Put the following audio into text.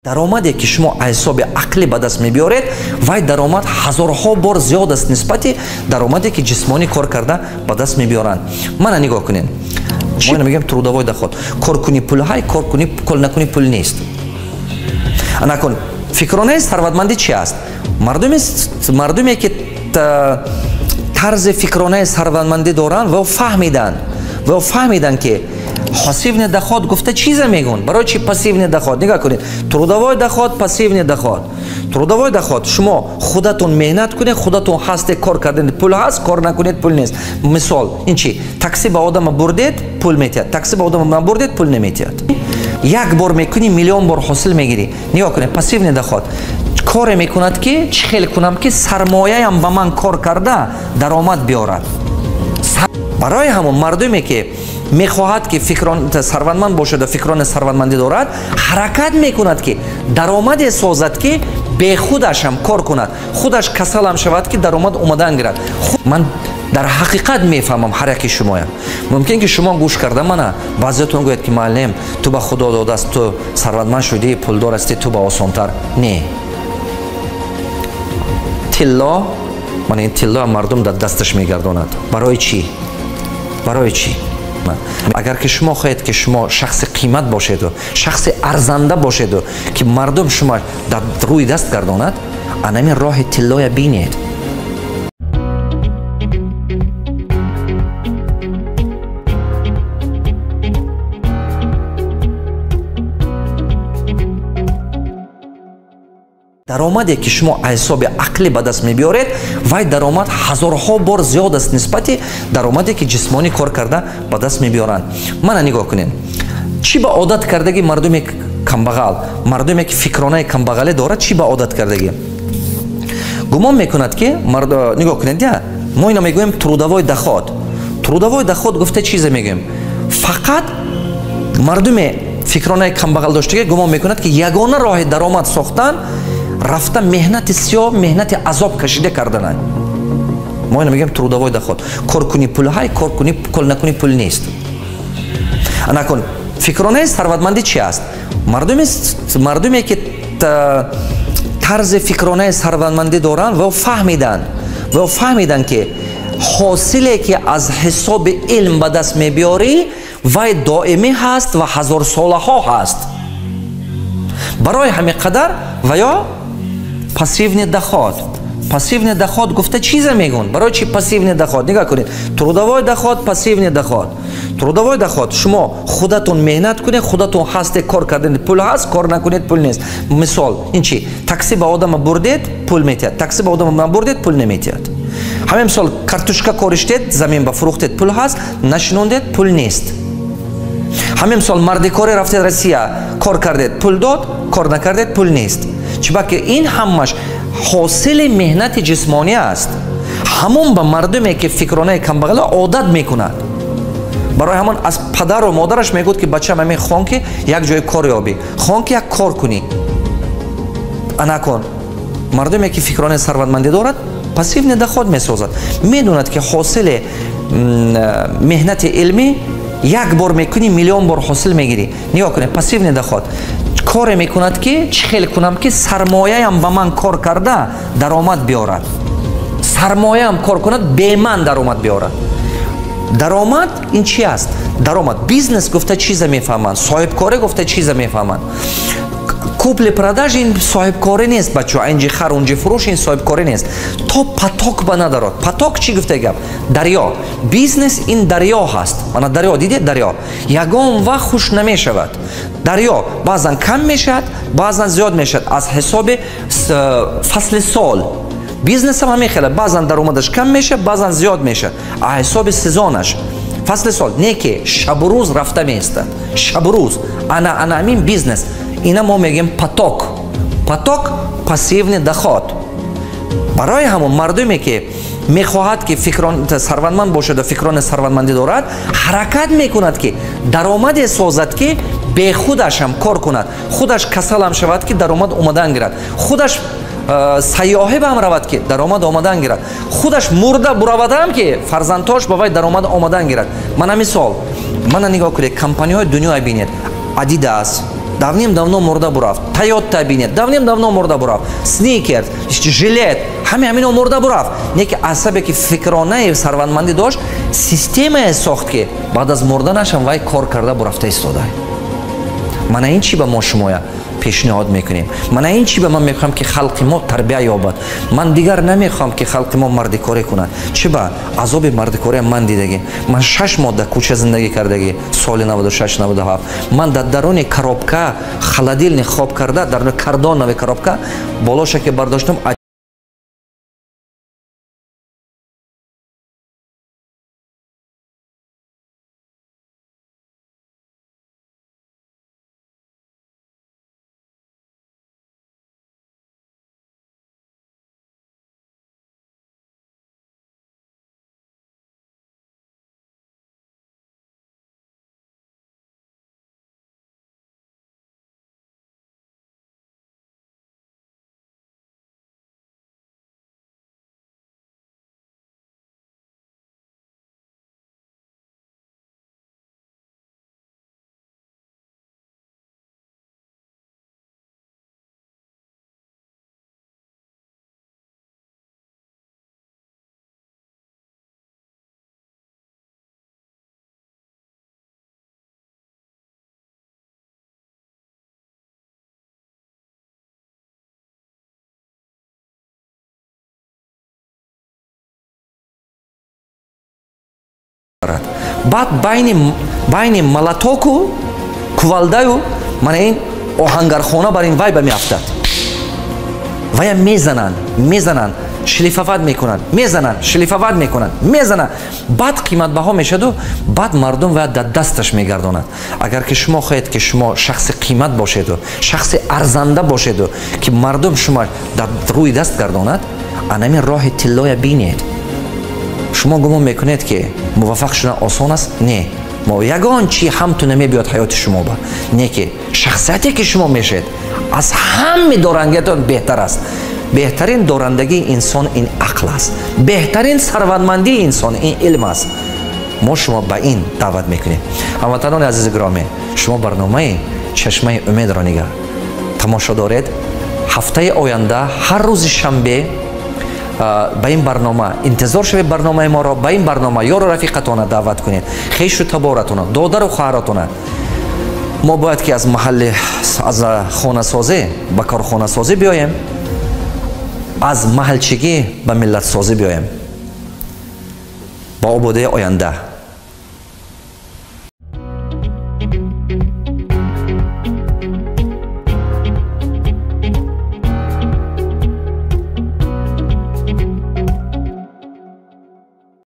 Даромаде ки шумо аз ҳисоби ақлӣ ба даст мебиёред, вай даромад ҳазорҳо бор зиёд аст нисбати даромаде ки ҷисмонӣ кор карда ба даст мебиёранд. Мана нигоҳ кунед. Мо ина мегӯем трудовой доход. Кор кунӣ пул ҳай, кор кунӣ, кор накунӣ пул нест. Накун, фикронаи сарватмандӣ чи аст? Мардуме ки тарзи фикронаи сарватмандӣ доранд, ва фаҳмиданд ки пассивный доход гуфта чиза мегӯн? Барои чи пассивный доход? Нигоҳ кунед. Трудовой доход, пассивный доход. Трудовой доход шумо худатон меҳнат кунед, худатон ҳасте кор кардед, пул ҳаст, кор накунед, пул нест. Мисол, ин чи? Такси ба одама бурдед, пул метиҳад. Такси ба одама набурдед, пул наметиҳад. Як бор мекунӣ, миллион бор ҳосил мегирӣ. Нигоҳ кунед, пассивный доход коре мекунад ки чӣ хел кунам ки сармояям ба ман кор карда даромад биёрад. Барои ҳамон мардуме ки мехоҳад ки фикрон сарватманд бошад ва фикрони сарватмандӣ дорад, ҳаракат мекунад ки даромаде созад ки бехудашам кор кунад, худаш касалам шавад ки даромад омадан гирад. Ман дар ҳақиқат мефаҳмам ҳар яки шумоям. Мумкин ки шумо гӯш карда мана баъзеатон гӯяд ки муаллим, ту ба Худо додааст, ту сарватманд шудӣ, пулдор ҳастӣ, ту ба осонтар. Не, тилло, мана ин тилло мардум дар дасташ мегардонад. Барои чӣ? Барои чӣ? Агар ки шумо хоҳед ки шумо шахси қимат бошеду, шахси арзанда бошеду, ки мардум шумо дар рӯи даст гардонад, анамин роҳи тиллоя бинед. Даромаде ки шумо аз ҳисоби ақлӣ ба даст мебиёред, вай даромад ҳазорҳо бор зиёд аст нисбати даромаде ки ҷисмонӣ кор карда ба даст мебиёранд. Мана нигоҳ кунед. Чӣ ба одат кардагӣ мардуме камбағал, мардуме ки фикронаи камбағале дорад, чӣ ба одат кардагӣ? Гумон мекунад ки нигоҳ кунед, я мо ина мегӯем трудовой доход. Трудовой доход гуфта чизе мегӯем? Фақат мардуме фикронаи камбағал доштагӣ гумон мекунад ки ягона роҳи даромад сохтан рафта меҳнати сиёҳ, меҳнати азоб кашида кардананд. Мо ина мегӯем трудовой доход. Кор кунӣ пул ҳай, кор кунӣ, кор накунӣ пул нест. Накун, фикронаи сарватмандӣ чи аст? Мардуме ки тарзи фикронаи сарватмандӣ доранд, ва фаҳмиданд ки ҳосиле ки аз ҳисоби илм ба даст мебиёрӣ, вай доимӣ ҳаст ва ҳазорсолаҳо ҳаст. Барои ҳамин қадар ва ё пассивный доход. Пассивный доход гуфта чиза мегӯн? Барои чи пассивный доход? Нигоҳ кунед. Трудовой доход, пассивный доход. Трудовой доход шумо худатон меҳнат кунед, худатон ҳасте кор кардед, пул ҳаст, кор накунед, пул нест. Мисол, ин чи? Такси ба одама бурдед, пул метиҳад. Такси ба одама набурдед, пул наметиҳад. Ҳамин мисол, картошка кориштед, замин ба фурӯхтед, пул ҳаст, нашинондед, пул нест. Ҳамин мисол, мардикорӣ рафтед Россия, кор кардед, пул дод, кор накардед, пул нест. Чунки ин ҳамаш ҳосили меҳнати ҷисмонӣ аст. Ҳамон ба мардуме ки фикронаи камбағала одат мекунад. Барои ҳамон аз падару модараш мегӯяд ки бачам, ҳамин хон ки як ҷои кор ёбӣ, хон ки як кор кунӣ. Анакун, мардуме ки фикронаи сарватмандӣ дорад, пассивный доход месозад. Медонад ки ҳосили меҳнати илмӣ як бор мекунӣ, миллион бор ҳосил мегирӣ. Нигоҳ кунед, пассивный доход коре мекунад ки чӣ хел кунам ки сармояям ба ман кор карда даромад биёрад. Сармояам кор кунад, бе ман даромад биёрад. Даромад ин чи аст? Даромад бизнес гуфта чиза мефаҳманд, соҳибкорӣ гуфта чиза мефаҳманд. Купли-продажа ин соҳибкорӣ нест, бачаҳо. Инҷи хар, унҷи фурӯш ин соҳибкорӣ нест. То поток ба надарод. Поток чӣ гуфта гап? Дарё. Бизнес ин дарё ҳаст. Мана дарё, дидед дарё? Ягон вақт хуш намешавад. Дарё баъзан кам мешавад, баъзан зиёд мешавад аз ҳисоби фасли сол. Бизнесам ҳамин хела, баъзан даромадаш кам мешавад, баъзан зиёд мешавад аз ҳисоби сезонаш. Фасли сол не ки шабу рӯз рафта меистад. Шабу рӯз. Ана ҳамин бизнес. Ина мо мегӯем поток. Поток пассивный доход. Барои ҳамон мардуме ки мехоҳад ки фикрон сарватманд бошад ва фикрони сарватмандӣ дорад, ҳаракат мекунад ки даромаде созад ки бехудашам кор кунад, худаш касалам шавад ки даромад омадан гирад, худаш сайёҳӣ ба ҳам равад ки даромад омадан гирад, худаш мурда буравадам ки фарзандҳош ба вай даромад омадан гирад. Мана мисол, мана нигоҳ кунед, компанияҳои дунёя бинед. Adidas, Давным-давно мурда бурафт. Тойота бинед, давным-давно мурда бурафт. Сникерс, Жилет, ҳаме ҳамино мурда бурафт. Не ки асабе ки фикронаи сарватмандӣ дошт, системае сохт, ки баъд аз мурданашам вай кор карда бурафта истода. Мана ин чӣ ба мо шумоя пешниҳод мекунем. Мана ин чӣ ба ман мехоҳам, ки халқи мо тарбия ёбад. Ман дигар намехоҳам, ки халқи мо мардикорӣ кунад. Чӣ ба азоби мардикориам ман дидагӣ. Ман 6 моҳ дар кӯча зиндагӣ кардагӣ, соли 96, 97. Ман дар даруни коробка, холодильник хоб карда, дар картоновый коробка болоша ки бардоштам. Баъд байни молотоку кувалдаю мана ин оҳангархона бар ин вай ба меафтад. Вая мезананд, мезананд, шлифовать мекунанд, мезананд, шлифовать мекунанд, мезананд, баъд қиматбаҳо мешаду баъд мардум вая дар дасташ мегардонад. Агар ки шумо хоҳед, ки шумо шахси қимат бошеду, шахси арзанда бошеду, ки мардум шумо дар рӯи даст гардонад, анамин роҳи тиллоя бинед. Шумо гумон мекунед, ки муваффақ шудан осон аст? Не, мо ягон чи ҳамту намебиёд ҳаёти шумо ба. Не ки шахсияте, ки шумо мешед, аз ҳами дорангиятон беҳтар аст. Беҳтарин дорандагии инсон ин ақл аст, беҳтарин сарватмандии инсон ин илм аст. Мо шумо ба ин даъват мекунем. Ҳамватанони азизи гиромӣ, шумо барномаи «Чашмаи умедро» нигаҳ тамошо доред. Ҳафтаи оянда ҳар рӯзи шанбе ба ин барнома интизор шавед. Барномаи моро, ба ин барнома ёру рафиқатона даъват кунед, хешу таборатона, додару хоҳаратона. Мо бояд ки аз маҳалли аз хонасозӣ ба корхонасозӣ биёем, аз маҳалчигӣ ба миллатсозӣ биёем, ба ободии оянда.